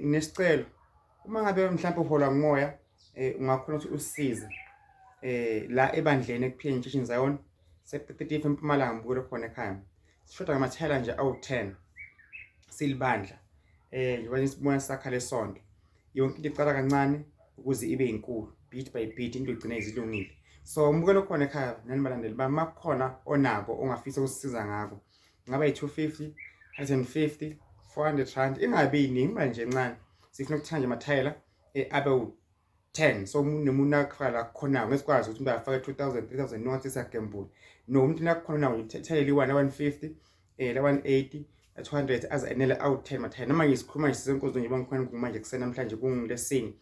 Nginesicelo, uma ngabe mhlawumbe uholwa ngumoya, ungakhona ukuthi usisize la ebandleni ekuphileni Church in Zion, Sector 35 eMpumalanga, mbukelo khona ekhaya. Sishoda ngamathayela nje awu-10 silibandla. Njengoba nisibona sakha lesonto. Yonke into iqala kancane ukuze ibe inkulu, bit by bit into igcina izilungile. So umbukelo khona ekhaya nani balandeli bami, makukhona onako ongafisa ukusisiza ngako, ngaba yi-250, 150, R400, ingabi yiningi, imali nje encane. Sifuna ukuthenga nje amathayela abe u-10. So umuntu nomuntu akufaka la kukhonayo, ngeke sikwazi ukuthi umuntu afake 2000, 3000, no, ngathi siyagembula. No, umuntu nakukhona nawo ithayela i-1, la 150, la 180, la 200, aze enele awu-10 mathayela. Noma ngisikhuluma nje sisenkonzweni njengoba ngikhona kumanje kuseni namhlanje kungilesine,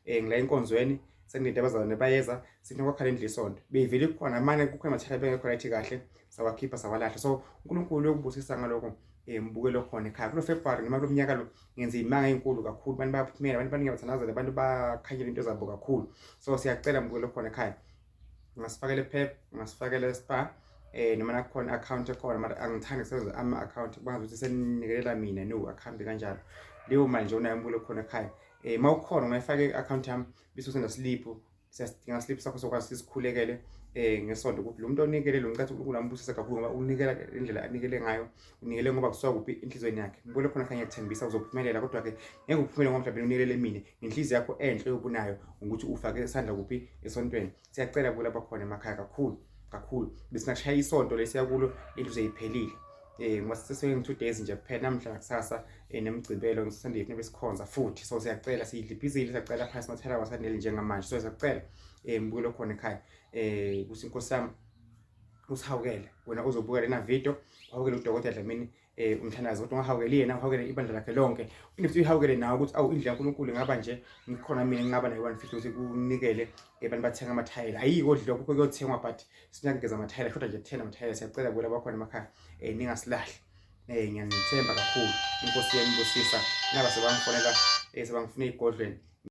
ngila enkonzweni sengilinde abazalwane bayeza, sifuna ukwakha le ndlu yesonto. Beyivele ikhona, mane kukhona amathayela bengekho right kahle, sawakhipha sawalahla. So uNkulunkulu uyokubusisa ngalokho, mbukelo khona ekhaya. Kulo February noma kulo mnyaka lo ngenza imanga enkulu kakhulu, abantu bayaphumela, abantu baningi bathandazela, abantu bakhanyela into zabo kakhulu. So siyacela mbukelo khona ekhaya, ungasifakela iPep, ungasifakela Spar, noma nakhona account ekhona, mara angithandi kusebenzisa ama-account kubangazi ukuthi senikelela mina. No, akuhambi kanjalo. Leyo mali nje unayo mbukelo khona ekhaya, uma ukhona ungayifaka i-account yami, bese usenda slip. Siyasidinga slip sakho sokwazi sikhulekele ngesonto ukuthi lo muntu onikele lo, ngicathi uNkulunkulu ambusise kakhulu, ngoba unikela indlela anikele ngayo, unikele ngoba kusuka kuphi enhliziyweni yakhe. Ngibone khona khanya, ngiyakuthembisa uzophumelela, kodwa ke ngeke uphumelele ngoba mhlawumbe unikelele mina ngenhliziyo yakho enhle yobunayo ukuthi ufake isandla kuphi esontweni. Siyacela kulaba khona emakhaya kakhulu kakhulu, bese ngashaya isonto lesiya kulo into seyiphelile, ngoba sesenge 2 days nje kuphela, namhla kusasa nemgcibelo, ngiSunday kunobe sikhonza futhi. So siyacela, siyidliphizile, siyacela phansi mathela wasanele njengamanje. So siyacela, mbukelo khona ekhaya, ukuthi inkosi yami usihawukele wena uzobuka lena video, uhawukele uDokotela Dlamini, umthandazo, kodwa ungahawukeli yena, uhawukele ibandla lakhe lonke, uphinde futhi uyihawukele nawe ukuthi awu, indlu kaNkulunkulu ingaba nje ngikhona mina ngingaba nayo 150 ukuthi kunikele abantu bathenga amathayela. Ayiko lokho kuyothengwa, but sinakugeza amathayela, shoda nje 10 amathayela. Siyacela kubo labakhona emakhaya, ningasilahli. Ngiyanithemba kakhulu, inkosi yanibusisa. Naba sebangifonela, sebangifonela egodlweni.